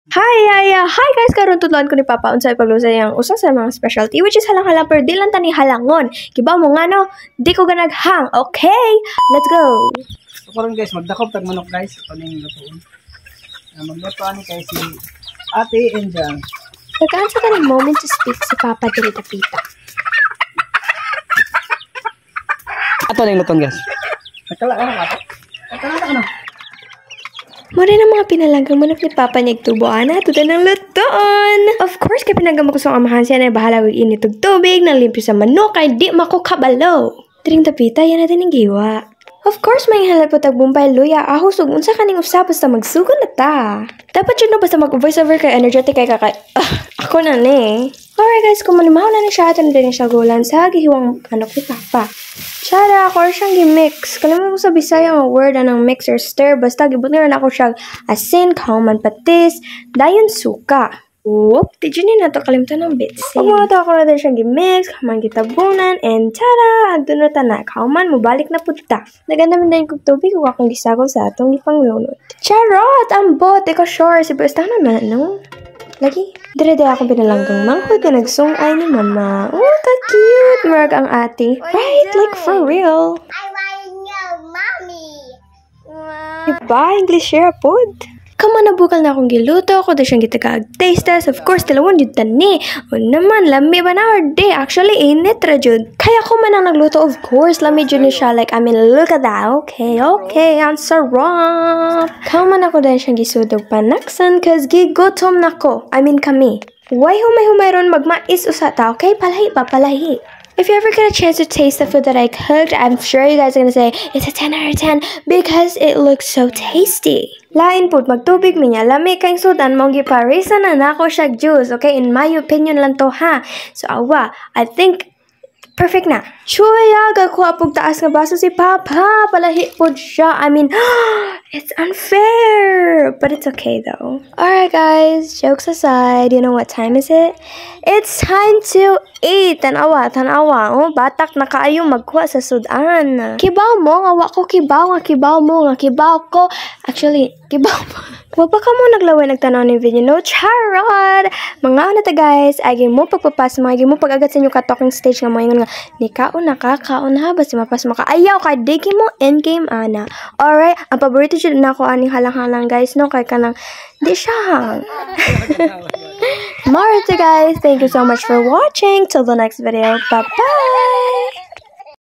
Hi, hi, hi guys! Karon tudloan ko ni Papa unsa ipagluto iyang usa sa mga specialty, which is halang-halang, pero di lang tani halangon. Kibaw mo nga no, di ko ganaghang. Okay, let's go! So karon guys, magdakop tag manok, guys. Ito ning lutuon. Magluto ani kay si Ate Angel. Tagaan sa kanang moment to speak si Papa diri dapita. Ato ning lutuon, guys. Nakala ka na. Nakala ka na. Mura ng mga pinalanggang manok ni Papa niya tubo ana tuta ng lutoon. Of course, kay pinanggang ko sa amahan, siya na bahala og init og tubig, nang limpyo sa manok kay di mako kabalo. Diring dapita yan natin ang giwa. Of course, may halal po tag bumbay, luya, ahos ug unsa kaning usa, basta magsugod na ta. Dapat yun no, basta mag voice over kay energetic kay kakay. Ah, ako na ni. Alright guys, kung malimaw na ni siya, ato na din siya gulan sa gihiwang manok ni Papa. Chara, ako siyang gi-mix. Kalimutan ko sa Bisaya ang word anang mix or stir. Basta gibot na ako siya asin, kauman patis, dayon suka. Whoop, di dyan na to kalimutan ng bitsin. Pag mga to ako na din siyang gi-mix, kauman gitabunan, and tada! Agdo na ta na. Kauman, mubalik na punta. Naganda man din kog tubig kung akong gisagol sa atong ipanglunod. Charot! Ambot! Ikaw sure, si basta naman, no? Lagi. Dire dire akong pinalanggang manghod na nagsungay ni Mama. Oh, ka-cute! Murag ang ate. Right? Like, for real. I want to know, Mommy. Diba? English share pod. Kamo nabukal na akong giluto, ako daw siyang gitagaag taste test. Of course, dalawon jud tani. O naman, lami ba na or di? Actually, init ra jud. Kaya ko man ang nagluto, of course, lami jud ni siya. Like, I mean, look at that. Okay, ang sarap. Kamo man ako dahil siyang gisudog panaksan 'cause gigutom na ko. I mean, kami. Why humay-humay ron, magmais usa ta, okay? Palahi pa, palahi. If you ever get a chance to taste the food that I cooked, I'm sure you guys are gonna say it's a 10 out of 10 because it looks so tasty. Lain pud magtubig mi niya, lami kay sudan mao giparisa na nako siya juice, okay? In my opinion lang to ha. So awa, I think perfect na. Chuya, gakuha pug taas nga baso si Papa. Palahi pod siya. I mean, it's unfair. But it's okay though. Alright guys, jokes aside, you know what time is it? It's time to eat. Tanawa, tanawa. Oh, batak na kaayo magkuha sa sudan. Kibaw mo, nga wa ko kibaw, nga kibaw mo, nga kibaw ko. Actually, kibaw mo. Wa pa ka mo naglaway nagtanaw ni video, no? Charot! Mga na ta guys, agi mo pagpapas, mga agi mo pag-agat sa inyo ka talking stage nga mo ingon nga, ni kaon na ka, kaon ha, basta mapas mo ka. Ayaw, kay di mo endgame ana. Alright, ang paborito jud na ako aning halang-halang guys, no? Kay kanang, di siya hang. Marita guys, thank you so much for watching. Till the next video. Bye-bye!